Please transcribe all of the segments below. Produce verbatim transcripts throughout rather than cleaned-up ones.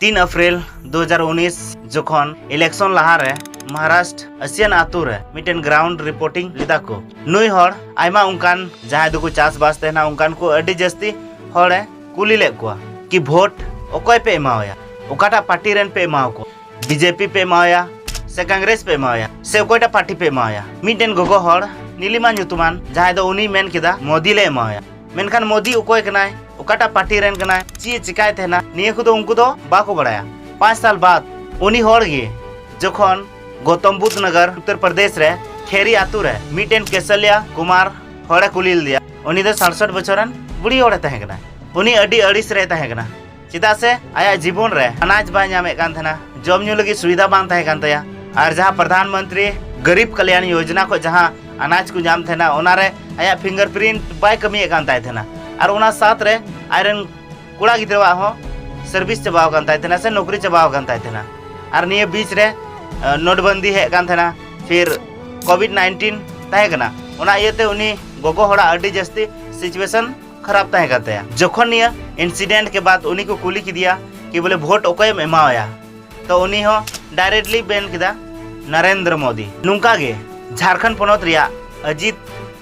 ᱛᱤᱱ ᱮᱯᱨᱤᱞ ᱫᱩ ᱦᱟᱡᱟᱨ ᱩᱱᱤᱥ ᱡᱚᱠᱷᱚᱱ election ᱞᱟᱦᱟᱨᱮ ᱢᱚᱦᱟᱨᱟᱥᱴᱨ ᱟᱥᱤᱭᱟᱱ ᱟᱛᱳ ᱨᱮ ᱢᱤᱫᱴᱮᱱ ground reporting ᱞᱮᱫᱟ ᱠᱚ᱾ ᱱᱩᱭ ᱦᱚᱲ ᱟᱭᱢᱟ ᱚᱱᱠᱟᱱ ᱡᱟᱦᱟᱸᱭ ᱫᱚᱠᱚ ᱪᱟᱥᱵᱟᱥ ᱛᱟᱦᱮᱱᱟ, ᱚᱱᱠᱟᱱ ᱠᱚ ᱟᱹᱰᱤ ᱡᱟᱹᱥᱛᱤ ᱦᱚᱲᱮ ᱠᱩᱞᱤ ᱞᱮᱫ ᱠᱚᱣᱟ ᱠᱤ ᱵᱷᱳᱴ ᱚᱠᱚᱭ ᱯᱮ ᱮᱢᱟᱣᱟᱭᱟ, ᱚᱠᱟᱴᱟᱜ ᱯᱟᱨᱴᱤ ᱨᱮᱱ ᱯᱮ ᱮᱢᱟᱣᱟᱠᱚ, ᱵᱤᱡᱮᱯᱤ ᱯᱮ ᱮᱢᱟᱣᱟᱭᱟ ᱥᱮ ᱠᱚᱝᱜᱨᱮᱥ ᱯᱮ ᱮᱢᱟᱣᱟᱭᱟ ᱥᱮ ᱚᱠᱚᱭᱴᱟᱜ ᱯᱟᱨᱴᱤ ᱯᱮ ᱮᱢᱟᱣᱟᱭᱟ᱾ ᱢᱤᱫᱴᱮᱱ ᱜᱚᱜᱚ ᱦᱚᱲ ᱱᱤᱞᱤᱢᱟ ᱧᱩᱛᱩᱢᱟᱱ ᱡᱟᱦᱟᱸᱭ ᱫᱚ ᱩᱱᱤ ᱢᱮᱱ ᱠᱮᱫᱟ ᱢᱳᱫᱤ ᱞᱮ ᱮᱢᱟᱣᱟᱭᱟ᱾ ᱢᱮᱱᱠᱷᱟᱱ ᱢᱳᱫᱤ ᱚᱠᱚᱭ ᱠᱟᱱᱟᱭ, ᱚᱠᱟᱴᱟᱜ ᱯᱟᱨᱴᱤ ᱨᱮᱱ ᱠᱟᱱᱟᱭ, ᱪᱮᱫ ᱮ ᱪᱤᱠᱟᱭ ᱛᱟᱦᱮᱱᱟ, ᱱᱤᱭᱟᱹ ᱠᱚᱫᱚ ᱩᱱᱠᱩ ᱫᱚ ᱵᱟᱠᱚ ᱵᱟᱲᱟᱭᱟ᱾ ᱯᱟᱸᱪ ᱥᱟᱞ ᱵᱟᱫ ᱩᱱᱤ ᱦᱚᱲ ᱜᱮ ᱡᱚᱠᱷᱚᱱ ᱜᱳᱛᱚᱢ ᱵᱩᱫᱷ ᱱᱚᱜᱚᱨ ᱩᱛᱛᱚᱨ ᱯᱨᱚᱫᱮᱥ ᱨᱮ ᱠᱷᱮᱨᱤ ᱟᱛᱳ ᱨᱮ ᱢᱤᱫᱴᱮᱱ ᱠᱮᱥᱟᱞᱤᱭᱟ ᱠᱩᱢᱟᱨ ᱦᱚᱲᱮ ᱠᱩᱞᱤ ᱞᱮᱫᱮᱭᱟ, ᱩᱱᱤ ᱫᱚ ᱥᱟᱲᱥᱚᱴ ᱵᱚᱪᱷᱚᱨ ᱨᱮᱱ ᱵᱩᱲᱦᱤ ᱦᱚᱲᱮ ᱛᱟᱦᱮᱸ ᱠᱟᱱᱟ᱾ ᱩᱱᱤ ᱟᱹᱰᱤ ᱟᱹᱲᱤᱥ ᱨᱮᱭ ᱛᱟᱦᱮᱸ ᱠᱟᱱᱟ, ᱪᱮᱫᱟᱜ ᱥᱮ ᱟᱭᱟᱜ ᱡᱤᱵᱚᱱ ᱨᱮ ᱟᱱᱟᱡ ᱵᱟᱭ ᱧᱟᱢᱮᱫ ᱠᱟᱱ ᱛᱟᱦᱮᱱᱟ, ᱡᱚᱢ ᱧᱩ ᱞᱟᱹᱜᱤᱫ ᱥᱩᱵᱤᱫᱷᱟ ᱵᱟᱝ ᱛᱟᱦᱮᱸ ᱠᱟᱱ ᱛᱟᱭᱟ᱾ ᱟᱨ ᱡᱟᱦᱟᱸ ᱯᱨᱚᱫᱷᱟᱱ ᱢᱚᱱᱛᱨᱤ ᱜᱚᱨᱤᱵ ᱠᱟᱞᱭᱟᱱ ᱭᱳᱡᱚᱱᱟ ᱠᱷᱚᱱ ᱡᱟᱦᱟᱸ ᱟᱱᱟᱡ ᱠᱚ ᱧᱟᱢ ᱛᱟᱦᱮᱱᱟ, ᱚᱱᱟᱨᱮ ᱟᱭᱟᱜ ᱯᱷᱤᱝᱜᱟᱨ ᱯᱨᱤᱱᱴ ᱵᱟᱭ ᱠᱟᱹᱢᱤᱭᱮᱫ ᱠᱟᱱ ᱛᱟᱭ ᱛᱟᱦᱮᱱᱟ᱾ ᱟᱨ ᱚᱱᱟ ᱥᱟᱶᱛᱮ ᱟᱡᱨᱮᱱ ᱠᱚᱲᱟ ᱜᱤᱫᱽᱨᱟᱹᱣᱟᱜ ᱦᱚᱸ ᱥᱟᱨᱵᱷᱤᱥ ᱪᱟᱵᱟᱣ ᱟᱠᱟᱱ ᱛᱟᱭ ᱛᱟᱦᱮᱱᱟ ᱥᱮ ᱱᱚᱠᱨᱤ ᱪᱟᱵᱟᱣ ᱟᱠᱟᱱ ᱛᱟᱭ ᱛᱟᱦᱮᱱᱟ᱾ ᱟᱨ ᱱᱤᱭᱟᱹ ᱵᱤᱪ ᱨᱮ ᱱᱳᱴᱵᱟᱱᱫᱤ ᱦᱮᱡ ᱟᱠᱟᱱ ᱛᱟᱦᱮᱱᱟ, ᱯᱷᱤᱨ ᱠᱳᱵᱷᱤᱰ ᱱᱟᱭᱤᱱᱴᱤᱱ ᱛᱟᱦᱮᱸ ᱠᱟᱱᱟ᱾ ᱚᱱᱟ ᱤᱭᱟᱹᱛᱮ ᱩᱱᱤ ᱜᱚᱜᱚ ᱦᱚᱲᱟᱜ ᱟᱹᱰᱤ ᱡᱟᱹᱥᱛᱤ ᱥᱤᱪᱩᱭᱮᱥᱚᱱ ᱠᱷᱟᱨᱟᱯ ᱛᱟᱦᱮᱸ ᱠᱟᱱ ᱛᱟᱭᱟ᱾ ᱡᱚᱠᱷᱚᱱ ᱱᱤᱭᱟᱹ ᱤᱱᱥᱤᱰᱮᱱᱴ ᱠᱮ ᱵᱟᱫ ᱩᱱᱤ ᱠᱚ ᱠᱩᱞᱤ ᱠᱮᱫᱮᱭᱟ ᱠᱤ ᱵᱚᱞᱮ ᱵᱷᱳᱴ ᱚᱠᱚᱭᱮᱢ ᱮᱢᱟᱣᱟᱭᱟ, ᱛᱚ ᱩᱱᱤ ᱦᱚᱸ ᱰᱟᱭᱨᱮᱠᱴᱞᱤ ᱢᱮᱱ ᱠᱮᱫᱟ ᱱᱟᱨᱮᱱᱫᱨᱚ ᱢᱳᱫᱤ᱾ ᱱᱚᱝᱠᱟ ᱜᱮ ᱡᱷᱟᱲᱠᱷᱚᱸᱰ ᱯᱚᱱᱚᱛ ᱨᱮᱭᱟᱜ ᱚᱡᱤᱛ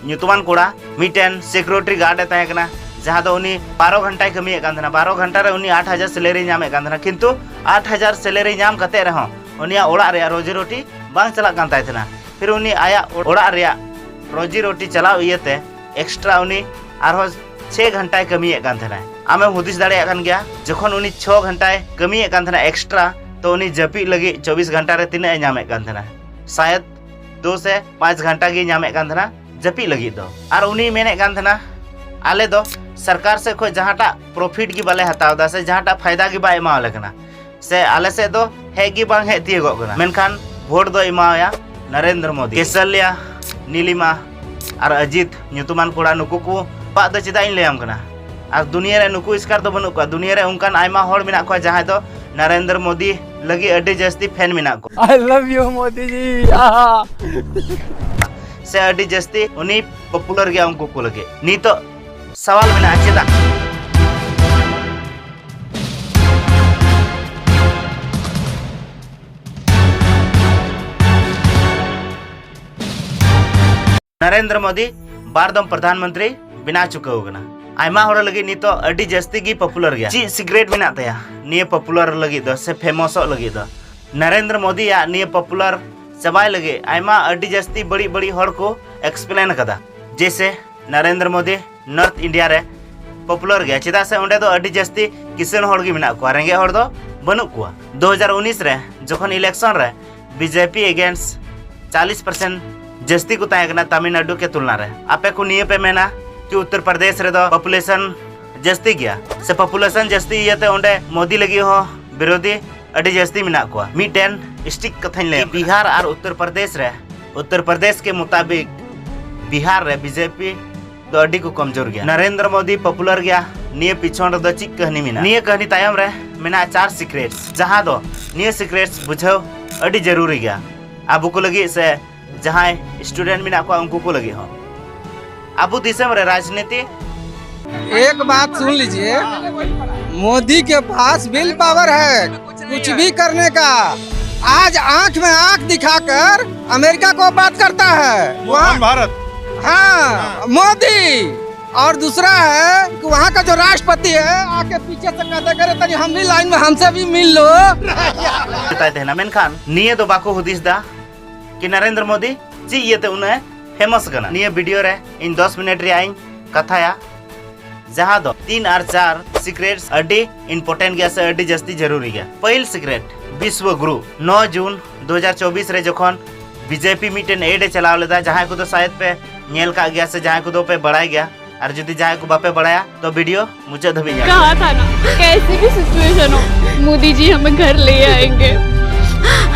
ᱧᱩᱛᱩᱢᱟᱱ ᱠᱚᱲᱟ ᱢᱤᱫᱴᱮᱱ ᱥᱤᱠᱩᱨᱤᱴᱤ ᱜᱟᱨᱰ ᱮ ᱛᱟᱦᱮᱸ ᱠᱟᱱᱟ, ᱡᱟᱦᱟᱸ ᱫᱚ ᱩᱱᱤ ᱵᱟᱨᱚ ᱜᱷᱚᱱᱴᱟᱭ ᱠᱟᱹᱢᱤᱭᱮᱫ ᱠᱟᱱ ᱛᱟᱦᱮᱱᱟ᱾ ᱵᱟᱨᱚ ᱜᱷᱚᱱᱴᱟ ᱨᱮ ᱩᱱᱤ ᱟᱴ ᱦᱟᱡᱟᱨ ᱥᱮᱞᱟᱨᱤ ᱧᱟᱢᱮᱫ ᱠᱟᱱ ᱛᱟᱦᱮᱱᱟ, ᱠᱤᱱᱛᱩ ᱟᱴ ᱦᱟᱡᱟᱨ ᱥᱮᱞᱟᱨᱤ ᱧᱟᱢ ᱠᱟᱛᱮ ᱨᱮᱦᱚᱸ ᱩᱱᱤᱭᱟᱜ ᱚᱲᱟᱜ ᱨᱮᱭᱟᱜ ᱨᱳᱡᱤ ᱨᱳᱴᱤ ᱵᱟᱝ ᱪᱟᱞᱟᱜ ᱠᱟᱱ ᱛᱟᱭ ᱛᱟᱦᱮᱱᱟ᱾ ᱯᱷᱤᱨ ᱩᱱᱤ ᱟᱭᱟᱜ ᱚᱲᱟᱜ ᱨᱮᱭᱟᱜ ᱨᱳᱡᱤ ᱨᱳᱴᱤ ᱪᱟᱞᱟᱣ ᱤᱭᱟᱹᱛᱮ ᱮᱠᱥᱴᱨᱟ ᱩᱱᱤ ᱟᱨᱦᱚᱸ ᱪᱷᱮ ᱜᱷᱚᱱᱴᱟᱭ ᱠᱟᱹᱢᱤᱭᱮᱫ ᱠᱟᱱ ᱛᱟᱦᱮᱱᱟ᱾ ᱟᱢᱮᱢ ᱦᱩᱫᱤᱥ ᱫᱟᱲᱮᱭᱟᱜ ᱠᱟᱱ ᱜᱮᱭᱟ, ᱡᱚᱠᱷᱚᱱ ᱩᱱᱤ ᱪᱷᱚ ᱜᱷᱚᱱᱴᱟᱭ ᱠᱟᱹᱢᱤᱭᱮᱫ ᱠᱟᱱ ᱛᱟᱦᱮᱱᱟ ᱮᱠᱥᱴᱨᱟ, ᱛᱚ ᱩᱱᱤ ᱡᱟᱹᱯᱤᱫ ᱞᱟᱹᱜᱤᱫ ᱪᱚᱵᱵᱤᱥ ᱜᱷᱚᱱᱴᱟ ᱨᱮ ᱛᱤᱱᱟᱹᱜ ᱮ ᱧᱟᱢᱮᱫ ᱠᱟᱱ ᱛᱟᱦᱮᱱᱟ? ᱥᱟᱭᱟᱫ ᱫᱩ ᱥᱮ ᱯᱟᱸᱪ ᱜᱷᱚᱱᱴᱟ ᱜᱮ ᱧᱟᱢᱮᱫ ᱠᱟᱱ ᱛᱟᱦᱮᱱᱟ ᱡᱟᱹᱯᱤᱫ ᱞᱟᱹᱜᱤᱫ ᱫᱚ᱾ ᱟᱨ ᱩᱱᱤᱭ ᱢᱮᱱᱮᱫ ᱠᱟᱱ ᱛᱟᱦᱮᱱᱟ, ᱟᱞᱮ ᱫᱚ ᱥᱚᱨᱠᱟᱨ ᱥᱮᱫ ᱠᱷᱚᱱ ᱡᱟᱦᱟᱸᱴᱟᱜ ᱯᱨᱚᱯᱷᱤᱴ ᱜᱮ ᱵᱟᱞᱮ ᱦᱟᱛᱟᱣ ᱮᱫᱟ ᱥᱮ ᱡᱟᱦᱟᱸᱴᱟᱜ ᱯᱷᱟᱭᱫᱟ ᱜᱮ ᱵᱟᱭ ᱮᱢᱟᱣᱟᱞᱮ ᱠᱟᱱᱟ, ᱥᱮ ᱟᱞᱮ ᱥᱮᱫ ᱫᱚ ᱦᱮᱡ ᱜᱮ ᱵᱟᱝ ᱦᱮᱡ ᱛᱤᱭᱳᱜᱚᱜ ᱠᱟᱱᱟ᱾ ᱢᱮᱱᱠᱷᱟᱱ ᱵᱷᱳᱴ ᱫᱚ ᱮᱢᱟᱣᱟᱭᱟ ᱱᱚᱨᱮᱱᱫᱨᱚ ᱢᱳᱫᱤ᱾ ᱠᱮᱥᱟᱞᱤᱭᱟ, ᱱᱤᱞᱤᱢᱟ ᱟᱨ ᱚᱡᱤᱛ ᱧᱩᱛᱩᱢᱟᱱ ᱠᱚᱲᱟ, ᱱᱩᱠᱩ ᱠᱚ ᱵᱟᱫ ᱫᱚ ᱪᱮᱫᱟᱜ ᱤᱧ ᱞᱟᱹᱭᱟᱢ ᱠᱟᱱᱟ? ᱟᱨ ᱫᱩᱱᱤᱭᱟᱹ ᱨᱮ ᱱᱩᱠᱩ ᱮᱥᱠᱟᱨ ᱫᱚ ᱵᱟᱹᱱᱩᱜ ᱠᱚᱣᱟ᱾ ᱫᱩᱱᱤᱭᱟᱹ ᱨᱮ ᱚᱱᱠᱟᱱ ᱟᱭᱢᱟ ᱦᱚᱲ ᱢᱮᱱᱟᱜ ᱠᱚᱣᱟ ᱡᱟᱦᱟᱸᱭ ᱫᱚ ᱱᱚᱨᱮᱱᱫᱨᱚ ᱢᱳᱫᱤ ᱞᱟᱹᱜᱤᱫ ᱟᱹᱰᱤ ᱡᱟᱹᱥᱛᱤ ᱯᱷᱮᱱ ᱢᱮᱱᱟᱜ ᱠᱚᱣᱟ᱾ I love you, ᱢᱳᱫᱤ ᱡᱤ᱾ ᱥᱮ ᱟᱹᱰᱤ ᱡᱟᱹᱥᱛᱤ ᱩᱱᱤ ᱯᱚᱯᱩᱞᱟᱨ ᱜᱮᱭᱟ ᱩᱱᱠᱩ ᱠᱚ ᱞᱟᱹᱜᱤᱫ᱾ ᱱᱤᱛᱚᱜ ᱥᱟᱣᱟᱞ ᱢᱮᱱᱟᱜᱼᱟ, ᱪᱮᱫᱟᱜ? ᱱᱚᱨᱮᱱᱫᱨᱚ ᱢᱳᱫᱤ ᱵᱟᱨ ᱫᱚᱢ ᱯᱨᱚᱫᱷᱟᱱ ᱢᱚᱱᱛᱨᱤ ᱵᱮᱱᱟᱣ ᱪᱩᱠᱟᱹᱣ ᱟᱠᱟᱱᱟ᱾ ᱟᱭᱢᱟ ᱦᱚᱲ ᱞᱟᱹᱜᱤᱫ ᱱᱤᱛᱚᱜ ᱟᱹᱰᱤ ᱡᱟᱹᱥᱛᱤ ᱜᱮ ᱯᱚᱯᱩᱞᱟᱨ ᱜᱮᱭᱟ᱾ ᱪᱮᱫ ᱥᱤᱠᱨᱮᱴ ᱢᱮᱱᱟᱜ ᱛᱟᱭᱟ ᱱᱤᱭᱟᱹ ᱯᱚᱯᱩᱞᱟᱨ ᱞᱟᱹᱜᱤᱫ ᱫᱚ ᱥᱮ ᱯᱷᱮᱢᱚᱥᱚᱜ ᱞᱟᱹᱜᱤᱫ ᱫᱚ? ᱱᱚᱨᱮᱱᱫᱨᱚ ᱢᱳᱫᱤᱭᱟᱜ ᱱᱤᱭᱟᱹ ᱯᱚᱯᱩᱞᱟᱨ ᱪᱟᱵᱟᱭ ᱞᱟᱹᱜᱤᱫ ᱟᱭᱢᱟ ᱟᱹᱰᱤ ᱡᱟᱹᱥᱛᱤ ᱵᱟᱹᱲᱤᱡ ᱵᱟᱹᱲᱤᱡ ᱦᱚᱲ ᱠᱚ ᱮᱠᱥᱯᱞᱮᱱ ᱟᱠᱟᱫᱟ᱾ ᱡᱮᱭᱥᱮ ᱱᱚᱨᱮᱱᱫᱨᱚ ᱢᱳᱫᱤ ᱱᱚᱨᱛᱷ ᱤᱱᱰᱤᱭᱟ ᱨᱮ ᱯᱚᱯᱩᱞᱟᱨ ᱜᱮᱭᱟ, ᱪᱮᱫᱟᱜ ᱥᱮ ᱚᱸᱰᱮ ᱫᱚ ᱟᱹᱰᱤ ᱡᱟᱹᱥᱛᱤ ᱠᱤᱥᱟᱹᱬ ᱦᱚᱲ ᱜᱮ ᱢᱮᱱᱟᱜ ᱠᱚᱣᱟ, ᱨᱮᱸᱜᱮᱡ ᱦᱚᱲ ᱫᱚ ᱵᱟᱹᱱᱩᱜ ᱠᱚᱣᱟ᱾ ᱫᱩ ᱦᱟᱡᱟᱨ ᱩᱱᱤᱥ ᱨᱮ ᱡᱚᱠᱷᱚᱱ ᱤᱞᱮᱠᱥᱚᱱ ᱨᱮ ᱵᱤᱡᱮᱯᱤ ᱮᱜᱮᱱᱥᱴ ᱪᱟᱞᱤᱥ ᱯᱟᱨᱥᱮᱱᱴ ᱡᱟᱹᱥᱛᱤ ᱠᱚ ᱛᱟᱦᱮᱸ ᱠᱟᱱᱟ ᱛᱟᱢᱤᱞᱱᱟᱰᱩ ᱠᱮ ᱛᱩᱞᱱᱟ ᱨᱮ, ᱟᱯᱮ ᱠᱚ ᱱᱤᱭᱟᱹ ᱯᱮ ᱢᱮᱱᱟ ᱠᱤ ᱩᱛᱛᱚᱨ ᱯᱨᱚᱫᱮᱥ ᱨᱮᱫᱚ ᱯᱚᱯᱩᱞᱮᱥᱚᱱ ᱡᱟᱹᱥᱛᱤ ᱜᱮᱭᱟ ᱥᱮ ᱯᱚᱯᱩᱞᱮᱥᱚᱱ ᱡᱟᱹᱥᱛᱤ ᱤᱭᱟᱹᱛᱮ ᱚᱸᱰᱮ ᱢᱳᱫᱤ ᱞᱟᱹᱜᱤᱫ ᱦᱚᱸ ᱵᱤᱨᱳᱫᱷᱤ ᱟᱹᱰᱤ ᱡᱟᱹᱥᱛᱤ ᱢᱮᱱᱟᱜ ᱠᱚᱣᱟ᱾ ᱢᱤᱫᱴᱮᱱ ᱥᱴᱤᱠ ᱠᱟᱛᱷᱟᱧ ᱞᱟᱹᱭ, ᱵᱤᱦᱟᱨ ᱟᱨ ᱩᱛᱛᱚᱨ ᱯᱨᱚᱫᱮᱥ ᱨᱮ, ᱩᱛᱛᱚᱨ ᱯᱨᱚᱫᱮᱥ ᱠᱮ ᱢᱩᱛᱟᱵᱤᱠ ᱵᱤᱦᱟᱨ ᱨᱮ ᱵᱤᱡᱮᱯᱤ ᱫᱚ ᱟᱹᱰᱤ ᱠᱚ ᱠᱚᱢᱡᱳᱨ ᱜᱮᱭᱟ᱾ ᱱᱚᱨᱮᱱᱫᱨᱚ ᱢᱳᱫᱤ ᱯᱚᱯᱩᱞᱟᱨ ᱜᱮᱭᱟ, ᱱᱤᱭᱟᱹ ᱯᱤᱪᱷᱚᱱ ᱨᱮᱫᱚ ᱪᱮᱫ ᱠᱟᱹᱦᱱᱤ ᱢᱮᱱᱟᱜᱼᱟ? ᱱᱤᱭᱟᱹ ᱠᱟᱹᱦᱱᱤ ᱛᱟᱭᱚᱢ ᱨᱮ ᱢᱮᱱᱟᱜᱼᱟ ᱪᱟᱨ ᱥᱤᱠᱨᱮᱴᱥ, ᱡᱟᱦᱟᱸ ᱫᱚ ᱱᱤᱭᱟᱹ ᱥᱤᱠᱨᱮᱴᱥ ᱵᱩᱡᱷᱟᱹᱣ ᱟᱹᱰᱤ ᱡᱟᱹᱨᱩᱨᱤ ᱜᱮᱭᱟ ᱟᱵᱚ ᱠᱚ ᱞᱟᱹᱜᱤᱫ ᱥᱮ ᱡᱟᱦᱟᱸᱭ ᱥᱴᱩᱰᱮᱱᱴ ᱢᱮᱱᱟᱜ ᱠᱚᱣᱟ ᱩᱱᱠᱩ ᱠᱚ ᱞᱟᱹᱜᱤᱫ ᱦᱚᱸ᱾ ᱟᱵᱚ ᱫᱤᱥᱚᱢ ᱨᱮ ᱨᱟᱡᱽᱱᱤᱛᱤ एक बात सुन लीजिए, मोदी के पास विल पावर है कुछ भी करने का। आज आंख में आंख दिखाकर अमेरिका को बात करता है। मोहन भारत। हाँ, मोदी। और दूसरा है कि वहाँ का जो राष्ट्रपति है, आके पीछे से कहता करे, "तनी हम भी लाइन में, हमसे भी मिल लो।" ᱢᱮᱛᱟᱭ ᱛᱟᱦᱮᱱᱟ, ᱢᱮᱱᱠᱷᱟᱱ ᱱᱤᱭᱟᱹ ᱫᱚ ᱵᱟᱠᱚ ᱦᱩᱫᱤᱥ ᱫᱟ ᱠᱤ ᱱᱚᱨᱮᱱᱫᱨᱚ ᱢᱳᱫᱤ ᱪᱮᱫ ᱤᱭᱟᱹᱛᱮ ᱩᱱᱟᱹᱜ ᱯᱷᱮᱢᱚᱥ ᱠᱟᱱᱟ᱾ ᱱᱤᱭᱟᱹ ᱵᱷᱤᱰᱤᱭᱳ ᱨᱮ ᱤᱧ ᱫᱚᱥ ᱢᱤᱱᱤᱴ ᱨᱮᱭᱟᱜ ᱤᱧ ᱠᱟᱛᱷᱟᱭᱟ, ᱡᱟᱦᱟᱸ ᱫᱚ ᱛᱤᱱ ᱟᱨ ᱪᱟᱨ ᱥᱤᱠᱨᱮᱴᱥ ᱟᱹᱰᱤ ᱤᱢᱯᱚᱨᱴᱮᱱᱴ ᱜᱮᱭᱟ ᱥᱮ ᱟᱹᱰᱤ ᱡᱟᱹᱥᱛᱤ ᱡᱟᱹᱨᱩᱨᱤ ᱜᱮᱭᱟ᱾ ᱯᱟᱹᱦᱤᱞ ᱥᱤᱠᱨᱮᱴ, ᱵᱤᱥᱣᱚ ᱜᱩᱨᱩ᱾ ᱱᱚ ᱡᱩᱱ ᱫᱩ ᱦᱟᱡᱟᱨ ᱪᱚᱵᱵᱤᱥ ᱨᱮ ᱡᱚᱠᱷᱚᱱ ᱵᱤᱡᱮᱯᱤ ᱢᱤᱫᱴᱮᱱ ᱮᱰ ᱮ ᱪᱟᱞᱟᱣ ᱞᱮᱫᱟ, ᱡᱟᱦᱟᱸᱭ ᱠᱚᱫᱚ ᱥᱟᱭᱮᱫ ᱯᱮ ᱧᱮᱞ ᱠᱟᱜ ᱜᱮᱭᱟ ᱥᱮ ᱡᱟᱦᱟᱸᱭ ᱠᱚᱫᱚ ᱯᱮ ᱵᱟᱲᱟᱭ ᱜᱮᱭᱟ, ᱟᱨ ᱡᱩᱫᱤ ᱡᱟᱦᱟᱸᱭ ᱠᱚ ᱵᱟᱯᱮ ᱵᱟᱲᱟᱭᱟ ᱛᱚ ᱵᱷᱤᱰᱤᱭᱳ ᱢᱩᱪᱟᱹᱫ ᱫᱷᱟᱹᱵᱤᱡ ᱧᱮᱞ ᱯᱮ᱾ कहा था ना, कैसी भी सिचुएशन हो, मोदी जी हमें घर ले आएंगे।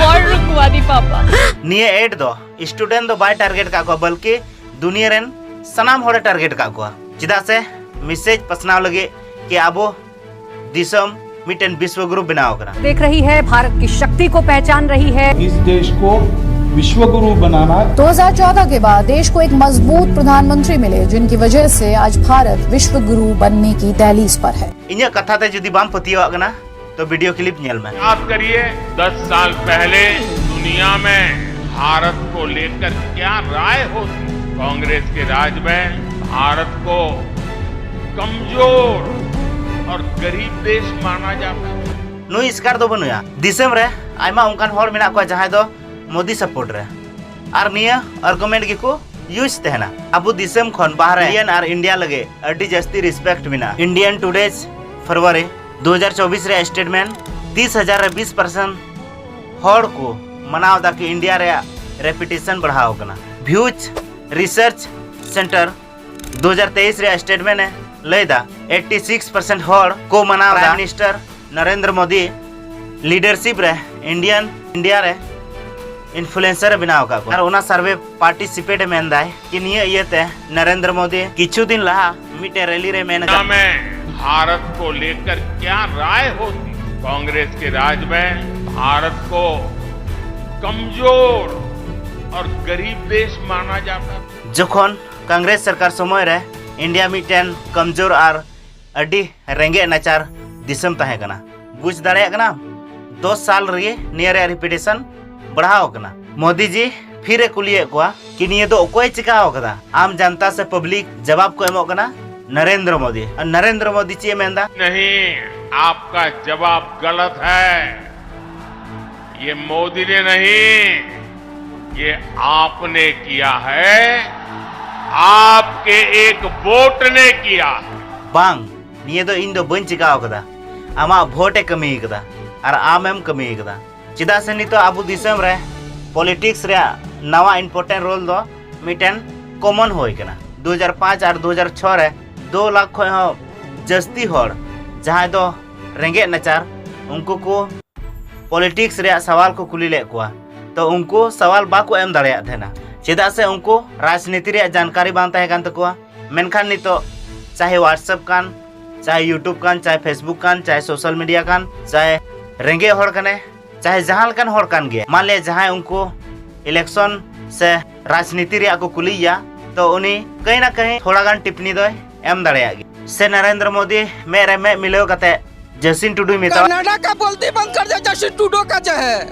वॉर रुकवा दी पापा। ᱱᱤᱭᱟᱹ ᱮᱰ ᱫᱚ ᱥᱴᱩᱰᱮᱱᱴ ᱫᱚ ᱵᱟᱭ ᱴᱟᱨᱜᱮᱴ ᱠᱟᱜ ᱠᱚᱣᱟ, ᱵᱚᱞᱠᱤ ᱫᱩᱱᱤᱭᱟᱹ ᱨᱮᱱ ᱥᱟᱱᱟᱢ ᱦᱚᱲᱮ ᱴᱟᱨᱜᱮᱴ ᱠᱟᱜ ᱠᱚᱣᱟ᱾ ᱪᱮᱫᱟᱜ ᱥᱮ ᱢᱮᱥᱮᱡᱽ ᱯᱟᱥᱱᱟᱣ ᱞᱟᱹᱜᱤᱫ ᱠᱤ ᱟᱵᱚ ᱫᱤᱥᱚᱢ ᱢᱤᱫᱴᱮᱱ ᱵᱤᱥᱣᱚ ᱜᱩᱨᱩ ᱵᱮᱱᱟᱣ ᱟᱠᱟᱱᱟ᱾ देख रही है, भारत की शक्ति को पहचान रही है। इस देश को विश्व गुरु बनाना। दो हज़ार चौदह के बाद देश को एक मजबूत प्रधानमंत्री मिले, जिनकी वजह से आज भारत विश्व गुरु बनने की दहलीज पर है। ᱤᱧᱟᱹᱜ ᱠᱟᱛᱷᱟ ᱛᱮ ᱡᱩᱫᱤ ᱵᱟᱢ ᱯᱟᱹᱛᱭᱟᱹᱣᱟᱜ ᱠᱟᱱᱟ ᱛᱚ ᱵᱷᱤᱰᱤᱭᱳ ᱠᱞᱤᱯ ᱧᱮᱞ ᱢᱮ᱾ याद करिए, दस साल पहले दुनिया में भारत को लेकर क्या राय होती। कांग्रेस के राज में भारत को कमजोर और गरीब देश माना जाता है। ᱱᱩᱭ ᱮᱥᱠᱟᱨ ᱫᱚ ᱵᱟᱹᱱᱩᱭᱟ᱾ ᱫᱤᱥᱚᱢ ᱨᱮ ᱟᱭᱢᱟ ᱚᱱᱠᱟᱱ ᱦᱚᱲ ᱢᱮᱱᱟᱜ ᱠᱚᱣᱟ ᱡᱟᱦᱟᱸᱭ ᱫᱚ ᱢᱳᱫᱤ ᱥᱟᱯᱳᱨᱴ ᱨᱮ, ᱟᱨ ᱱᱤᱭᱟᱹ ᱟᱨᱜᱩᱢᱮᱱᱴ ᱜᱮᱠᱚ ᱤᱭᱩᱡᱽ ᱛᱟᱦᱮᱱᱟ᱾ ᱟᱵᱚ ᱫᱤᱥᱚᱢ ᱠᱷᱚᱱ ᱵᱟᱦᱨᱮ ᱤᱱᱰᱤᱭᱟᱱ ᱟᱨ ᱤᱱᱰᱤᱭᱟ ᱞᱟᱹᱜᱤᱫ ᱟᱹᱰᱤ ᱡᱟᱹᱥᱛᱤ ᱨᱮᱥᱯᱮᱠᱴ ᱢᱮᱱᱟᱜᱼᱟ᱾ ᱤᱱᱰᱤᱭᱟᱱ ᱴᱩᱰᱮᱡᱽ ᱯᱷᱮᱵᱽᱨᱩᱣᱟᱨᱤ ᱫᱩ ᱦᱟᱡᱟᱨ ᱪᱚᱵᱵᱤᱥ ᱨᱮᱭᱟᱜ ᱥᱴᱮᱴᱢᱮᱱᱴ, ᱛᱤᱥ ᱦᱟᱡᱟᱨ ᱨᱮ ᱵᱤᱥ ᱯᱟᱨᱥᱮᱱᱴ ᱦᱚᱲ ᱠᱚ ᱢᱟᱱᱟᱣ ᱮᱫᱟ ᱠᱤ ᱤᱱᱰᱤᱭᱟ ᱨᱮᱭᱟᱜ ᱨᱮᱯᱩᱴᱮᱥᱚᱱ ᱵᱟᱲᱦᱟᱣ ᱟᱠᱟᱱᱟ᱾ ᱵᱷᱤᱭᱩᱡᱽ ᱨᱤᱥᱟᱨᱪ ᱥᱮᱱᱴᱟᱨ ᱫᱩ ᱦᱟᱡᱟᱨ ᱛᱮᱭᱤᱥ ᱨᱮᱭᱟᱜ ᱥᱴᱮᱴᱢᱮᱱᱴ ᱮ ᱞᱟᱹᱭ ᱮᱫᱟ, ᱮᱭᱤᱴᱤ ᱥᱤᱠᱥ ᱯᱟᱨᱥᱮᱱᱴ ᱦᱚᱲ ᱠᱚ ᱢᱟᱱᱟᱣ ᱮᱫᱟ prime minister Narendra Modi leadership ᱨᱮ ᱤᱱᱰᱤᱭᱟᱱ ᱤᱱᱰᱤᱭᱟ ᱨᱮ ᱤᱱᱯᱷᱞᱩᱭᱮᱱᱥᱟᱨ ᱮ ᱵᱮᱱᱟᱣ ᱟᱠᱟᱫ ᱠᱚᱣᱟ᱾ ᱟᱨ ᱚᱱᱟ ᱥᱟᱨᱵᱷᱮ ᱯᱟᱨᱴᱤᱥᱤᱯᱮᱴ ᱮ ᱢᱮᱱ ᱮᱫᱟᱭ ᱠᱤ ᱱᱤᱭᱟᱹ ᱤᱭᱟᱹᱛᱮ ᱱᱚᱨᱮᱱᱫᱨᱚ ᱢᱳᱫᱤ ᱠᱤᱪᱷᱩ ᱫᱤᱱ ᱞᱟᱦᱟ ᱢᱤᱫᱴᱮᱱ ᱨᱮᱞᱤ ᱨᱮ ᱢᱮᱱ ᱟᱠᱟᱫ, ᱫᱩᱱᱤᱭᱟ ᱢᱮ ᱵᱷᱟᱨᱚᱛ ᱠᱚ ᱞᱮᱠᱟᱨ ᱠᱭᱟ ᱨᱟᱭ ᱦᱳᱛᱤ? ᱠᱟᱝᱜᱨᱮᱥ ᱠᱮ ᱨᱟᱡᱽ ᱢᱮ ᱵᱷᱟᱨᱚᱛ ᱠᱚ ᱠᱚᱢᱡᱳᱨ ᱚᱨ ᱜᱚᱨᱤᱵ ᱫᱮᱥ ᱢᱟᱱᱟ ᱡᱟᱛᱟ ᱛᱷᱟ᱾ ᱡᱚᱠᱷᱚᱱ ᱠᱚᱝᱜᱨᱮᱥ ᱥᱚᱨᱠᱟᱨ ᱥᱚᱢᱚᱭ ᱨᱮ ᱤᱱᱰᱤᱭᱟ ᱢᱤᱫᱴᱮᱱ ᱠᱚᱢᱡᱳᱨ ᱟᱨ ᱟᱹᱰᱤ ᱨᱮᱸᱜᱮᱡ ᱱᱟᱪᱟᱨ ᱫᱤᱥᱚᱢ ᱛᱟᱦᱮᱸ ᱠᱟᱱᱟ᱾ ᱵᱩᱡᱽ ᱫᱟᱲᱮᱭᱟᱜ ᱠᱟᱱᱟ, ᱫᱚᱥ ᱥᱟᱞ ᱨᱮᱜᱮ ᱱᱤᱭᱟᱹ ᱨᱮᱭᱟᱜ ᱨᱮᱯᱩᱴᱮᱥᱚᱱ ᱵᱟᱲᱦᱟᱣ ᱟᱠᱟᱱᱟ᱾ ᱢᱳᱫᱤ ᱡᱤ ᱯᱷᱤᱨ ᱮ ᱠᱩᱞᱤᱭᱮᱫ ᱠᱚᱣᱟ ᱠᱤ ᱱᱤᱭᱟᱹ ᱫᱚ ᱚᱠᱚᱭ ᱪᱤᱠᱟᱹᱣ ᱟᱠᱟᱫᱟ? ᱟᱢ ᱡᱟᱱᱛᱟ ᱥᱮ ᱯᱟᱵᱽᱞᱤᱠ ᱡᱟᱵᱟᱵ ᱠᱚ ᱮᱢᱚᱜ ᱠᱟᱱᱟ ᱱᱚᱨᱮᱱᱫᱨᱚ ᱢᱳᱫᱤ᱾ ᱟᱨ ᱱᱚᱨᱮᱱᱫᱨᱚ ᱢᱳᱫᱤ ᱪᱮᱫ ᱮ ᱢᱮᱱᱫᱟ? नहीं, आपका जवाब गलत है। ये मोदी ने नहीं, ये आपने किया है, आपके एक वोट ने किया है। ᱵᱟᱝ, ᱱᱤᱭᱟᱹ ᱫᱚ ᱤᱧ ᱫᱚ ᱵᱟᱹᱧ ᱪᱤᱠᱟᱹᱣ ᱟᱠᱟᱫᱟ, ᱟᱢᱟᱜ ᱵᱷᱳᱴ ᱮ ᱠᱟᱹᱢᱤ ᱟᱠᱟᱫᱟ ᱟᱨ ᱟᱢᱮᱢ ᱠᱟᱹᱢᱤ ᱟᱠᱟᱫᱟ᱾ ᱪᱮᱫᱟᱜ ᱥᱮ ᱱᱤᱛᱚᱜ ᱟᱵᱚ ᱫᱤᱥᱚᱢ ᱨᱮ ᱯᱚᱞᱤᱴᱤᱠᱥ ᱨᱮᱭᱟᱜ ᱱᱟᱣᱟ ᱤᱢᱯᱚᱨᱴᱮᱱᱴ ᱨᱳᱞ ᱫᱚ ᱢᱤᱫᱴᱮᱱ ᱠᱚᱢᱚᱱ ᱦᱩᱭ ᱠᱟᱱᱟ᱾ ᱫᱩ ᱦᱟᱡᱟᱨ ᱯᱟᱸᱪ ᱟᱨ ᱫᱩ ᱦᱟᱡᱟᱨ ᱪᱷᱚ ᱨᱮ ᱫᱩ ᱞᱟᱠᱷ ᱠᱷᱚᱱ ᱦᱚᱸ ᱡᱟᱹᱥᱛᱤ ᱦᱚᱲ ᱡᱟᱦᱟᱸᱭ ᱫᱚ ᱨᱮᱸᱜᱮᱡ ᱱᱟᱪᱟᱨ, ᱩᱱᱠᱩ ᱠᱚ ᱯᱚᱞᱤᱴᱤᱠᱥ ᱨᱮᱭᱟᱜ ᱥᱟᱣᱟᱞ ᱠᱚ ᱠᱩᱞᱤ ᱞᱮᱫ ᱠᱚᱣᱟ, ᱛᱚ ᱩᱱᱠᱩ ᱥᱟᱣᱟᱞ ᱵᱟᱠᱚ ᱮᱢ ᱫᱟᱲᱮᱭᱟᱜ ᱛᱟᱦᱮᱱᱟ᱾ ᱪᱮᱫᱟᱜ ᱥᱮ ᱩᱱᱠᱩ ᱨᱟᱡᱽᱱᱤᱛᱤ ᱨᱮᱭᱟᱜ ᱡᱟᱱᱠᱟᱨᱤ ᱵᱟᱝ ᱛᱟᱦᱮᱸ ᱠᱟᱱ ᱛᱟᱠᱚᱣᱟ᱾ ᱢᱮᱱᱠᱷᱟᱱ ᱱᱤᱛᱚᱜ ᱪᱟᱦᱮ WhatsApp ᱠᱟᱱ, ᱪᱟᱦᱮ YouTube ᱠᱟᱱ, ᱪᱟᱦᱮ Facebook ᱠᱟᱱ, ᱪᱟᱦᱮ ᱥᱳᱥᱟᱞ ᱢᱤᱰᱤᱭᱟ ᱠᱟᱱ, ᱪᱟᱦᱮ ᱨᱮᱸᱜᱮᱡ ᱦᱚᱲ ᱠᱟᱱᱮ, ᱪᱟᱦᱮ ᱡᱟᱦᱟᱸ ᱞᱮᱠᱟᱱ ᱦᱚᱲ ᱠᱟᱱ ᱜᱮ, ᱢᱟᱱ ᱞᱤᱭᱟ ᱡᱟᱦᱟᱸᱭ ᱩᱱᱠᱩ ᱤᱞᱮᱠᱥᱚᱱ ᱥᱮ ᱨᱟᱡᱽᱱᱤᱛᱤ ᱨᱮᱭᱟᱜ ᱠᱚ ᱠᱩᱞᱤᱭᱮᱭᱟ, ᱛᱚ ᱩᱱᱤ ᱠᱟᱹᱦᱤ ᱱᱟ ᱠᱟᱹᱦᱤ ᱛᱷᱚᱲᱟ ᱜᱟᱱ ᱴᱤᱯᱯᱚᱱᱤ ᱫᱚᱭ ᱮᱢ ᱫᱟᱲᱮᱭᱟᱜ ᱜᱮᱭᱟ᱾ ᱥᱮ ᱱᱚᱨᱮᱱᱫᱨᱚ ᱢᱳᱫᱤ ᱢᱮᱫ ᱨᱮ ᱢᱮᱫ ᱢᱤᱞᱟᱹᱣ ᱠᱟᱛᱮ ᱡᱟᱥᱤᱱ ᱴᱩᱰᱩᱭ ᱢᱮᱛᱟᱣᱟᱭ ᱠᱟᱱᱟᱰᱟ ᱠᱟ ᱵᱚᱞᱛᱤ ᱵᱚᱱᱫ ᱠᱟᱨ ᱫᱮ, ᱡᱟᱥᱤᱱ ᱴᱩᱰᱩ ᱠᱟ ᱡᱟᱦᱮ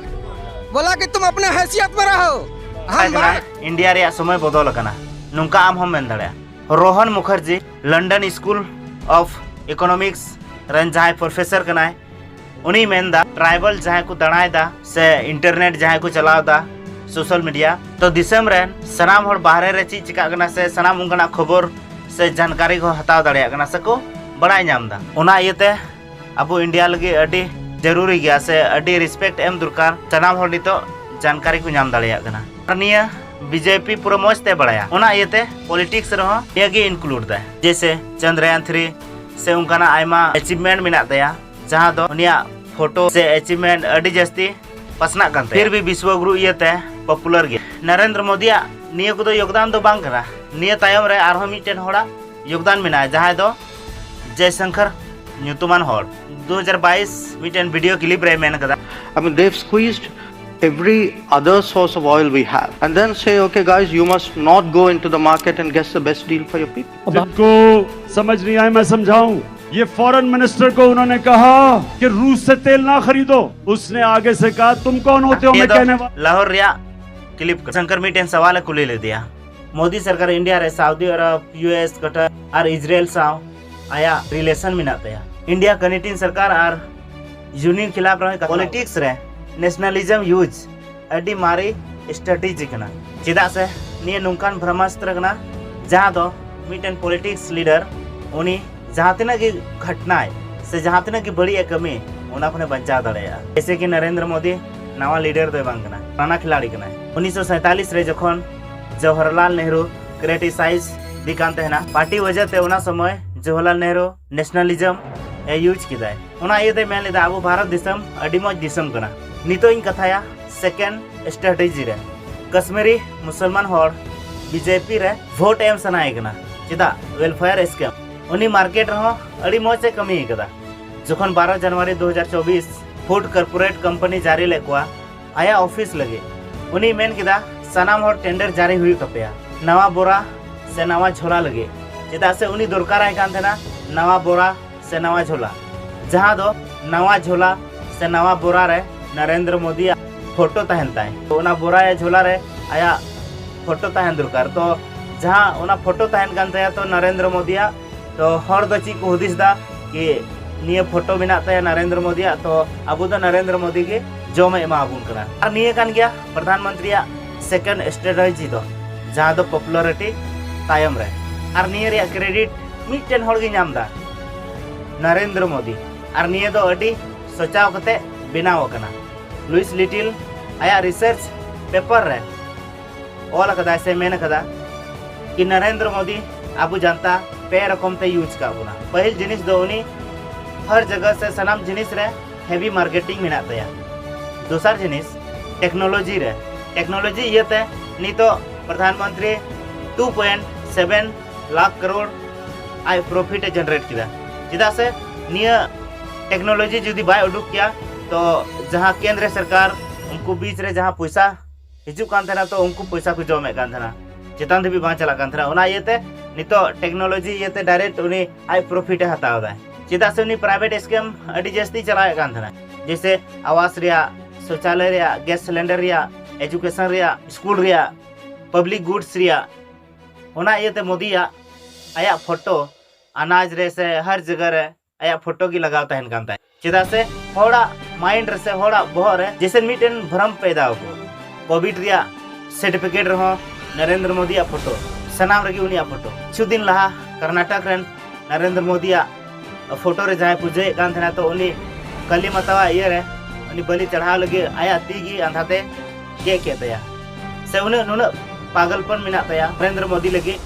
ᱵᱚᱞᱟ ᱠᱤ ᱛᱩᱢ ᱟᱯᱱᱮ ᱦᱟᱭᱥᱤᱭᱟᱛ ᱢᱮ ᱨᱟᱦᱳ, ᱦᱟᱢ ᱠᱟᱱᱟ, ᱵᱟᱦᱟᱨ ᱤᱱᱰᱤᱭᱟ ᱨᱮᱭᱟᱜ ᱥᱚᱢᱚᱭ ᱵᱚᱫᱚᱞ ᱟᱠᱟᱱᱟ᱾ ᱱᱚᱝᱠᱟ ᱟᱢ ᱦᱚᱸᱢ ᱢᱮᱱ ᱫᱟᱲᱮᱭᱟᱜᱼᱟ᱾ Rohan Mukherjee, London school of economics ᱨᱮᱱ ᱡᱟᱦᱟᱸᱭ ᱯᱨᱚᱯᱷᱮᱥᱚᱨ ᱠᱟᱱᱟᱭ, ᱩᱱᱤᱭ ᱢᱮᱱᱫᱟ, ᱴᱨᱟᱭᱵᱟᱞ ᱡᱟᱦᱟᱸᱭ ᱠᱚ ᱫᱟᱬᱟᱭᱮᱫᱟ ᱥᱮ ᱤᱱᱴᱟᱨᱱᱮᱴ ᱡᱟᱦᱟᱸᱭ ᱠᱚ ᱪᱟᱞᱟᱣᱮᱫᱟ, ᱥᱳᱥᱟᱞ ᱢᱤᱰᱤᱭᱟ, ᱛᱚ ᱫᱤᱥᱚᱢ ᱨᱮᱱ ᱥᱟᱱᱟᱢ ᱦᱚᱲ ᱵᱟᱦᱨᱮ ᱨᱮ ᱪᱮᱫ ᱪᱤᱠᱟᱜ ᱠᱟᱱᱟ ᱥᱮ ᱥᱟᱱᱟᱢ ᱚᱱᱠᱟᱱᱟᱜ ᱠᱷᱚᱵᱚᱨ ᱥᱮ ᱡᱟᱱᱠᱟᱨᱤ ᱠᱚ ᱦᱟᱛᱟᱣ ᱫᱟᱲᱮᱭᱟᱜ ᱠᱟᱱᱟ ᱥᱮᱠᱚ ᱵᱟᱲᱟᱭ ᱧᱟᱢ ᱮᱫᱟ᱾ ᱚᱱᱟ ᱤᱭᱟᱹᱛᱮ ᱟᱵᱚ ᱤᱱᱰᱤᱭᱟ ᱞᱟᱹᱜᱤᱫ ᱟᱹᱰᱤ ᱡᱟᱹᱨᱩᱨᱤ ᱜᱮᱭᱟ ᱥᱮ ᱟᱹᱰᱤ ᱨᱮᱥᱯᱮᱠᱴ ᱮᱢ ᱫᱚᱨᱠᱟᱨ᱾ ᱥᱟᱱᱟᱢ ᱦᱚᱲ ᱱᱤᱛᱚᱜ ᱡᱟᱱᱠᱟᱨᱤ ᱠᱚ ᱧᱟᱢ ᱫᱟᱲᱮᱭᱟᱜ ᱠᱟᱱᱟ᱾ ᱟᱨ ᱱᱤᱭᱟᱹ ᱵᱤᱡᱮᱯᱤ ᱯᱩᱨᱟᱹ ᱢᱚᱡᱽ ᱛᱮ ᱵᱟᱲᱟᱭᱟ, ᱚᱱᱟ ᱤᱭᱟᱹᱛᱮ ᱯᱚᱞᱤᱴᱤᱠᱥ ᱨᱮᱦᱚᱸ ᱱᱤᱭᱟᱹ ᱜᱮ ᱤᱱᱠᱞᱩᱰ ᱫᱟᱭ᱾ ᱡᱮᱭᱥᱮ ᱪᱚᱱᱫᱨᱟᱭᱟᱱ ᱛᱷᱨᱤ ᱥᱮ ᱚᱱᱠᱟᱱᱟᱜ ᱟᱭᱢᱟ ᱮᱪᱤᱵᱷᱢᱮᱱᱴ ᱢᱮᱱᱟᱜ ᱛᱟᱭᱟ, ᱡᱟᱦᱟᱸ ᱫᱚ ᱩᱱᱤᱭᱟᱜ ᱯᱷᱳᱴᱳ ᱥᱮ ᱮᱪᱤᱵᱷᱢᱮᱱᱴ ᱟᱹᱰᱤ ᱡᱟᱹᱥᱛᱤ ᱯᱟᱥᱱᱟᱜ ᱠᱟᱱ ᱛᱟᱭᱟ᱾ ᱯᱷᱤᱨ ᱵᱷᱤ ᱵᱤᱥᱣᱚ ᱜᱩᱨᱩ ᱤᱭᱟᱹᱛᱮ ᱯᱚᱯᱩᱞᱟᱨ ᱜᱮᱭᱟ᱾ ᱱᱚᱨᱮᱱᱫᱨᱚ ᱢᱳᱫᱤᱭᱟᱜ ᱱᱤᱭᱟᱹ ᱠᱚᱫᱚ ᱭᱳᱜᱽᱫᱟᱱ ᱫᱚ ᱵᱟᱝ ᱠᱟᱱᱟ᱾ ᱱᱤᱭᱟᱹ ᱛᱟᱭᱚᱢ ᱨᱮ ᱟᱨᱦᱚᱸ ᱢᱤᱫᱴᱮᱱ ᱦᱚᱲᱟᱜ ᱭᱳᱜᱽᱫᱟᱱ ᱢᱮᱱᱟᱜᱼᱟ, ᱡᱟᱦᱟᱸᱭ ᱫᱚ ᱡᱚᱭᱥᱚᱝᱠᱚᱨ ᱧᱩᱛᱩᱢᱟᱱ ᱦᱚᱲ ᱫᱩ ᱦᱟᱡᱟᱨ ᱵᱟᱭᱤᱥ ᱢᱤᱫᱴᱮᱱ ᱵᱷᱤᱰᱤᱭᱳ ᱠᱞᱤᱯ ᱨᱮᱭ ᱢᱮᱱ ᱠᱟᱫᱟ᱾ I mean, they've squeezed every other source of oil we have and then say, okay, guys, you must not go into the market and get the best deal for your people. जिनको समझ नहीं आए, मैं समझाऊं। ये foreign minister को उन्होंने कहा कि रूस से तेल ना खरीदो। उसने आगे से कहा, तुम कौन होते हो मैं ᱱᱤᱭᱟᱹ ᱫᱚ कहने वाला। ᱞᱟᱦᱳᱨ ᱨᱮᱭᱟᱜ ᱠᱞᱤᱯ ᱠᱟᱱᱟ᱾ ᱥᱚᱝᱠᱚᱨ ᱢᱤᱫᱴᱮᱱ ᱥᱟᱣᱟᱞ ᱮ ᱠᱩᱞᱤ ᱞᱮᱫᱮᱭᱟ, ᱢᱳᱫᱤ ᱥᱚᱨᱠᱟᱨ ᱤᱱᱰᱤᱭᱟ ᱨᱮ ᱥᱟᱣᱫᱤ ᱟᱨᱚᱵ, ᱤᱭᱩ ᱮᱥ, ᱠᱟᱴᱟᱨ ᱟᱨ ᱤᱡᱽᱨᱟᱭᱮᱞ ᱥᱟᱶ ᱟᱭᱟᱜ ᱨᱤᱞᱮᱥᱚᱱ ᱢᱮᱱᱟᱜ ᱛᱟᱭᱟ᱾ ᱤᱱᱰᱤᱭᱟ ᱠᱟᱱᱤᱴᱤᱱ ᱥᱚᱨᱠᱟᱨ ᱟᱨ ᱭᱩᱱᱤᱭᱚᱱ ᱠᱷᱤᱞᱟᱯ ᱨᱮᱦᱚᱸᱭ ᱠᱟᱛᱷᱟ᱾ ᱯᱚᱞᱤᱴᱤᱠᱥ ᱨᱮ ᱱᱮᱥᱱᱟᱞᱤᱡᱢ ᱭᱩᱡᱽ ᱟᱹᱰᱤ ᱢᱟᱨᱮ ᱥᱴᱨᱮᱴᱮᱡᱤ ᱠᱟᱱᱟ, ᱪᱮᱫᱟᱜ ᱥᱮ ᱱᱤᱭᱟᱹ ᱱᱚᱝᱠᱟᱱ ᱵᱨᱟᱦᱢᱟᱥᱛᱨᱚ ᱠᱟᱱᱟ, ᱡᱟᱦᱟᱸ ᱫᱚ ᱢᱤᱫᱴᱮᱱ ᱯᱚᱞᱤᱴᱤᱠᱥ ᱞᱤᱰᱟᱨ ᱩᱱᱤ ᱡᱟᱦᱟᱸ ᱛᱤᱱᱟᱹᱜ ᱜᱮ ᱜᱷᱟᱴᱱᱟᱭ ᱥᱮ ᱡᱟᱦᱟᱸ ᱛᱤᱱᱟᱹᱜ ᱜᱮ ᱵᱟᱹᱲᱤᱡ ᱮ ᱠᱟᱹᱢᱤ, ᱚᱱᱟ ᱠᱷᱚᱱᱮ ᱵᱟᱧᱪᱟᱣ ᱫᱟᱲᱮᱭᱟᱜᱼᱟ᱾ ᱡᱮᱭᱥᱮ ᱠᱤ ᱱᱚᱨᱮᱱᱫᱨᱚ ᱢᱳᱫᱤ ᱱᱟᱣᱟ ᱞᱤᱰᱟᱨ ᱫᱚᱭ ᱵᱟᱝ ᱠᱟᱱᱟ, ᱯᱩᱨᱟᱱᱟ ᱠᱷᱤᱞᱟᱲᱤ ᱠᱟᱱᱟᱭ᱾ ᱩᱱᱤᱥᱥᱚ ᱥᱟᱭᱛᱟᱞᱤᱥ ᱨᱮ ᱡᱚᱠᱷᱚᱱ ᱡᱚᱣᱟᱦᱚᱨᱞᱟᱞ ᱱᱮᱦᱨᱩ ᱠᱨᱤᱴᱤᱥᱟᱭᱤᱡᱽ ᱫᱤ ᱠᱟᱱ ᱛᱟᱦᱮᱱᱟ ᱯᱟᱨᱴᱤ ᱚᱡᱮ ᱛᱮ, ᱚᱱᱟ ᱥᱚᱢᱚᱭ ᱡᱚᱣᱟᱦᱚᱨᱞᱟᱞ ᱱᱮᱦᱨᱩ ᱱᱮᱥᱱᱟᱞᱤᱡᱢ ᱮ ᱭᱩᱡᱽ ᱠᱮᱫᱟᱭ᱾ ᱚᱱᱟ ᱤᱭᱟᱹᱛᱮᱭ ᱢᱮᱱ ᱞᱮᱫᱟ, ᱟᱵᱚ ᱵᱷᱟᱨᱚᱛ ᱫᱤᱥᱚᱢ ᱟᱹᱰᱤ ᱢᱚᱡᱽ ᱫᱤᱥᱚᱢ ᱠᱟᱱᱟ᱾ ᱱᱤᱛᱚᱜ ᱤᱧ ᱠᱟᱛᱷᱟᱭᱟ ᱥᱮᱠᱮᱱᱰ ᱥᱴᱨᱮᱴᱮᱡᱤ ᱨᱮ, ᱠᱟᱥᱢᱤᱨᱤ ᱢᱩᱥᱚᱞᱢᱟᱱ ᱦᱚᱲ ᱵᱤᱡᱮᱯᱤ ᱨᱮ ᱵᱷᱳᱴ ᱮᱢ ᱥᱟᱱᱟᱭᱮ ᱠᱟᱱᱟ᱾ ᱪᱮᱫᱟᱜ? Welfare scheme. ᱩᱱᱤ ᱢᱟᱨᱠᱮᱴ ᱨᱮᱦᱚᱸ ᱟᱹᱰᱤ ᱢᱚᱡᱽ ᱮ ᱠᱟᱹᱢᱤ ᱟᱠᱟᱫᱟ᱾ ᱡᱚᱠᱷᱚᱱ ᱵᱟᱨᱚ ᱡᱟᱱᱩᱣᱟᱨᱤ ᱫᱩ ᱦᱟᱡᱟᱨ ᱪᱚᱵᱵᱤᱥ ᱯᱷᱩᱰ ᱠᱚᱨᱯᱳᱨᱮᱴ ᱠᱳᱢᱯᱟᱱᱤ ᱡᱟᱹᱨᱤ ᱞᱮᱫ ᱠᱚᱣᱟ ᱟᱭᱟᱜ ᱚᱯᱷᱤᱥ ᱞᱟᱹᱜᱤᱫ, ᱩᱱᱤᱭ ᱢᱮᱱ ᱠᱮᱫᱟ, ᱥᱟᱱᱟᱢ ᱦᱚᱲ ᱴᱮᱱᱰᱟᱨ ᱡᱟᱹᱨᱤ ᱦᱩᱭᱩᱜ ᱛᱟᱯᱮᱭᱟ ᱱᱟᱣᱟ ᱵᱳᱨᱟ ᱥᱮ ᱱᱟᱣᱟ ᱡᱷᱳᱞᱟ ᱞᱟᱹᱜᱤᱫ᱾ ᱪᱮᱫᱟᱜ ᱥᱮ ᱩᱱᱤ ᱫᱚᱨᱠᱟᱨᱟᱭ ᱠᱟᱱ ᱛᱟᱦᱮᱱᱟ ᱱᱟᱣᱟ ᱵᱳᱨᱟ ᱥᱮ ᱱᱟᱣᱟ ᱡᱷᱳᱞᱟ, ᱡᱟᱦᱟᱸ ᱫᱚ ᱱᱟᱣᱟ ᱡᱷᱳᱞᱟ ᱥᱮ ᱱᱟᱣᱟ ᱵᱳᱨᱟ ᱨᱮ ᱱᱚᱨᱮᱱᱫᱨᱚ ᱢᱳᱫᱤᱭᱟᱜ ᱯᱷᱳᱴᱳ ᱛᱟᱦᱮᱱ ᱛᱟᱭ᱾ ᱛᱚ ᱚᱱᱟ ᱵᱳᱨᱟ ᱭᱟ ᱡᱷᱳᱞᱟ ᱨᱮ ᱟᱭᱟᱜ ᱯᱷᱳᱴᱳ ᱛᱟᱦᱮᱱ ᱫᱚᱨᱠᱟᱨ᱾ ᱛᱚ ᱡᱟᱦᱟᱸ ᱚᱱᱟ ᱯᱷᱳᱴᱳ ᱛᱟᱦᱮᱱ ᱠᱟᱱ ᱛᱟᱭᱟ ᱛᱚ ᱱᱟᱨᱮᱱᱫᱨᱚ ᱢᱳᱫᱤᱭᱟᱜ, ᱛᱚ ᱦᱚᱲ ᱫᱚ ᱪᱮᱫ ᱠᱚ ᱦᱩᱫᱤᱥ ᱫᱟ ᱠᱤ ᱱᱤᱭᱟᱹ ᱯᱷᱳᱴᱳ ᱢᱮᱱᱟᱜ ᱛᱟᱭᱟ ᱱᱟᱨᱮᱱᱫᱨᱚ ᱢᱳᱫᱤᱭᱟᱜ, ᱛᱚ ᱟᱵᱚ ᱫᱚ ᱱᱟᱨᱮᱱᱫᱨᱚ ᱢᱳᱫᱤ ᱜᱮ ᱡᱚᱢᱮ ᱮᱢᱟ ᱵᱚᱱ ᱠᱟᱱᱟ᱾ ᱟᱨ ᱱᱤᱭᱟᱹ ᱠᱟᱱ ᱜᱮᱭᱟ ᱯᱨᱚᱫᱷᱟᱱ ᱢᱚᱱᱛᱨᱤᱭᱟᱜ ᱥᱮᱠᱮᱱᱰ ᱥᱴᱨᱮᱴᱮᱡᱤ ᱫᱚ, ᱡᱟᱦᱟᱸ ᱫᱚ ᱯᱚᱯᱩᱞᱟᱨᱤᱴᱤ ᱛᱟᱭᱚᱢ ᱨᱮ᱾ ᱟᱨ ᱱᱤᱭᱟᱹ ᱨᱮᱭᱟᱜ ᱠᱨᱮᱰᱤᱴ ᱢᱤᱫᱴᱮᱱ ᱦᱚᱲ ᱜᱮ ᱧᱟᱢ ᱫᱟ, ᱱᱟᱨᱮᱱᱫᱨᱚ ᱢᱳᱫᱤ᱾ ᱟᱨ ᱱᱤᱭᱟᱹ ᱫᱚ ᱟᱹᱰᱤ ᱥᱚᱪᱟᱣ ᱠᱟᱛᱮ ᱵᱮᱱᱟᱣ ᱟᱠᱟᱱᱟ᱾ ᱞᱩᱭᱤᱥ ᱞᱤᱴᱤᱞ ᱟᱭᱟᱜ ᱨᱤᱥᱟᱨᱪ ᱯᱮᱯᱟᱨ ᱨᱮ ᱚᱞ ᱟᱠᱟᱫᱟᱭ ᱥᱮ ᱢᱮᱱ ᱟᱠᱟᱫᱟ ᱠᱤ ᱱᱟᱨᱮᱱᱫᱨᱚ ᱢᱳᱫᱤ ᱟᱵᱚ ᱡᱟᱱᱛᱟ ᱯᱮ ᱨᱚᱠᱚᱢ ᱛᱮ ᱤᱭᱩᱡᱽ ᱠᱟᱜ ᱵᱚᱱᱟ᱾ ᱯᱟᱹᱦᱤᱞ ᱡᱤᱱᱤᱥ ᱫᱚ ᱩᱱᱤ ᱦᱟᱨ ᱡᱟᱭᱜᱟ ᱥᱮ ᱥᱟᱱᱟᱢ ᱡᱤᱱᱤᱥ ᱨᱮ ᱦᱮᱵᱤ ᱢᱟᱨᱠᱮᱴᱤᱝ ᱢᱮᱱᱟᱜ ᱛᱟᱭᱟ᱾ ᱫᱚᱥᱟᱨ ᱡᱤᱱᱤᱥ ᱴᱮᱠᱱᱳᱞᱚᱡᱤ ᱨᱮ, ᱴᱮᱠᱱᱳᱞᱚᱡᱤ ᱤᱭᱟᱹᱛᱮ ᱱᱤᱛᱚᱜ Pradhan Mantri two point seven lakh crore ᱟᱡ ᱯᱨᱚᱯᱷᱤᱴ ᱮ ᱡᱮᱱᱟᱨᱮᱴ ᱠᱮᱫᱟ᱾ ᱪᱮᱫᱟᱜ ᱥᱮ ᱱᱤᱭᱟᱹ ᱴᱮᱠᱱᱳᱞᱚᱡᱤ ᱡᱩᱫᱤ ᱵᱟᱭ ᱩᱰᱩᱠ ᱠᱮᱭᱟ ᱛᱚ ᱡᱟᱦᱟᱸ ᱠᱮᱱᱫᱨᱚ ᱥᱚᱨᱠᱟᱨ ᱩᱱᱠᱩ ᱵᱤᱪ ᱨᱮ ᱡᱟᱦᱟᱸ ᱯᱚᱭᱥᱟ ᱦᱤᱡᱩᱜ ᱠᱟᱱ ᱛᱟᱦᱮᱱᱟ ᱛᱚ ᱩᱱᱠᱩ ᱯᱚᱭᱥᱟ ᱠᱚ ᱡᱚᱢᱮᱫ ᱠᱟᱱ ᱛᱟᱦᱮᱱᱟ, ᱪᱮᱛᱟᱱ ᱫᱷᱟᱹᱵᱤᱡ ᱵᱟᱝ ᱪᱟᱞᱟᱜ ᱠᱟᱱ ᱛᱟᱦᱮᱱᱟ᱾ ᱚᱱᱟ ᱤᱭᱟᱹᱛᱮ ᱱᱤᱛᱚᱜ ᱴᱮᱠᱱᱳᱞᱚᱡᱤ ᱤᱭᱟᱹᱛᱮ ᱰᱟᱭᱨᱮᱠᱴ ᱩᱱᱤ ᱟᱡ ᱯᱨᱚᱯᱷᱤᱴ ᱮ ᱦᱟᱛᱟᱣ ᱮᱫᱟ᱾ ᱪᱮᱫᱟᱜ ᱥᱮ ᱩᱱᱤ ᱯᱨᱟᱭᱵᱷᱮᱴ ᱥᱠᱤᱢ ᱟᱹᱰᱤ ᱡᱟᱹᱥᱛᱤ ᱪᱟᱞᱟᱣᱮᱫ ᱠᱟᱱ ᱛᱟᱦᱮᱱᱟ, ᱡᱮᱭᱥᱮ ᱟᱣᱟᱥ ᱨᱮᱭᱟᱜ, ᱥᱚᱪᱟᱞᱚᱭ ᱨᱮᱭᱟᱜ, ᱜᱮᱥ ᱥᱤᱞᱤᱱᱰᱟᱨ ᱨᱮᱭᱟᱜ, ᱮᱡᱩᱠᱮᱥᱚᱱ ᱨᱮᱭᱟᱜ, ᱥᱠᱩᱞ ᱨᱮᱭᱟᱜ, ᱯᱟᱵᱽᱞᱤᱠ ᱜᱩᱰᱥ ᱨᱮᱭᱟᱜ᱾ ᱚᱱᱟ ᱤᱭᱟᱹᱛᱮ ᱢᱳᱫᱤᱭᱟᱜ ᱟᱭᱟᱜ ᱯᱷᱳᱴᱳ ᱟᱱᱟᱡᱽ ᱨᱮ ᱥᱮ ᱦᱟᱨ ᱡᱟᱭᱜᱟ ᱨᱮ ᱟᱭᱟᱜ ᱯᱷᱳᱴᱳ ᱜᱮ ᱞᱟᱜᱟᱣ ᱛᱟᱦᱮᱱ ᱠᱟᱱ ᱛᱟᱭᱟ᱾ ᱪᱮᱫᱟᱜ ᱥᱮ ᱦᱚᱲᱟᱜ ᱢᱟᱭᱤᱱᱰ ᱨᱮ ᱥᱮ ᱦᱚᱲᱟᱜ ᱵᱚᱦᱚᱜ ᱨᱮ ᱡᱮᱥᱮ ᱢᱤᱫᱴᱮᱱ ᱵᱷᱨᱚᱢ ᱯᱮᱫᱟ ᱟᱠᱚ᱾ ᱠᱳᱵᱷᱤᱰ ᱨᱮᱭᱟᱜ ᱥᱟᱨᱴᱤᱯᱷᱤᱠᱮᱴ ᱨᱮᱦᱚᱸ ᱱᱟᱨᱮᱱᱫᱨᱚ ᱢᱳᱫᱤᱭᱟᱜ ᱯᱷᱳᱴᱳ, ᱥᱟᱱᱟᱢ ᱨᱮᱜᱮ ᱩᱱᱤᱭᱟᱜ ᱯᱷᱳᱴᱳ᱾ ᱠᱤᱪᱷᱩ ᱫᱤᱱ ᱞᱟᱦᱟ ᱠᱚᱨᱱᱟᱴᱚᱠ ᱨᱮᱱ ᱱᱟᱨᱮᱱᱫᱨᱚ ᱢᱳᱫᱤᱭᱟᱜ ᱯᱷᱳᱴᱳ ᱨᱮ ᱡᱟᱦᱟᱸᱭ ᱯᱩᱡᱟᱹᱭᱮᱫ ᱠᱟᱱ ᱛᱟᱦᱮᱱᱟ, ᱛᱚ ᱩᱱᱤ ᱠᱟᱞᱤ ᱢᱟᱛᱟᱣᱟᱜ ᱤᱭᱟᱹ ᱨᱮ ᱩᱱᱤ ᱵᱟᱹᱞᱤ ᱪᱟᱲᱦᱟᱣ ᱞᱟᱹᱜᱤᱫ ᱟᱭᱟᱜ ᱛᱤ ᱜᱮ ᱟᱸᱫᱷᱟᱛᱮ ᱜᱮᱫ ᱠᱮᱫ ᱛᱟᱭᱟ᱾ ᱥᱮ ᱩᱱᱟᱹᱜ ᱱᱩᱱᱟᱹᱜ ᱯᱟᱜᱚᱞᱯᱚᱱ ᱢᱮᱱᱟᱜ ᱛᱟᱭᱟ ᱱᱟᱨᱮᱱᱫᱨᱚ ᱢᱳᱫᱤ ᱞᱟᱹᱜᱤᱫ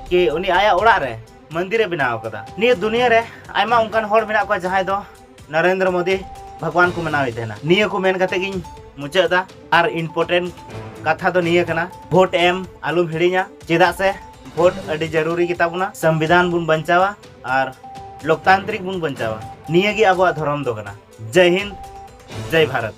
ᱠᱤ ᱩᱱᱤ ᱟᱭᱟᱜ ᱚᱲᱟᱜ ᱨᱮ ᱢᱚᱱᱫᱤᱨ ᱮ ᱵᱮᱱᱟᱣ ᱟᱠᱟᱫᱟ᱾ ᱱᱤᱭᱟᱹ ᱫᱩᱱᱤᱭᱟᱹ ᱨᱮ ᱟᱭᱢᱟ ᱚᱱᱠᱟᱱ ᱦᱚᱲ ᱢᱮᱱᱟᱜ ᱠᱚᱣᱟ ᱡᱟᱦᱟᱸᱭ ᱫᱚ ᱱᱟᱨᱮᱱᱫᱨᱚ ᱢᱳᱫᱤ ᱵᱷᱟᱜᱽᱣᱟᱱ ᱠᱚ ᱢᱟᱱᱟᱣᱮᱫ ᱛᱟᱦᱮᱱᱟ᱾ ᱱᱤᱭᱟᱹ ᱠᱚ ᱢᱮᱱ ᱠᱟᱛᱮ ᱜᱤᱧ ᱢᱩᱪᱟᱹᱫ ᱮᱫᱟ᱾ ᱟᱨ ᱤᱢᱯᱚᱨᱴᱮᱱᱴ ᱠᱟᱛᱷᱟ ᱫᱚ ᱱᱤᱭᱟᱹ ᱠᱟᱱᱟ, ᱵᱷᱳᱴ ᱮᱢ ᱟᱞᱚᱢ ᱦᱤᱲᱤᱧᱟ, ᱪᱮᱫᱟᱜ ᱥᱮ ᱵᱷᱳᱴ ᱟᱹᱰᱤ ᱡᱟᱹᱨᱩᱨᱤ ᱜᱮᱛᱟ ᱵᱚᱱᱟ᱾ ᱥᱚᱝᱵᱤᱫᱷᱟᱱ ᱵᱚᱱ ᱵᱟᱧᱪᱟᱣᱟ ᱟᱨ ᱞᱳᱠᱛᱟᱱᱛᱨᱤᱠ ᱵᱚᱱ ᱵᱟᱧᱪᱟᱣᱟ᱾ ᱱᱤᱭᱟᱹ ᱜᱮ ᱟᱵᱚᱣᱟᱜ ᱫᱷᱚᱨᱚᱢ ᱫᱚ ᱠᱟᱱᱟ᱾ ᱡᱟᱭ ᱦᱤᱱᱫ, ᱡᱟᱭ ᱵᱷᱟᱨᱚᱛ᱾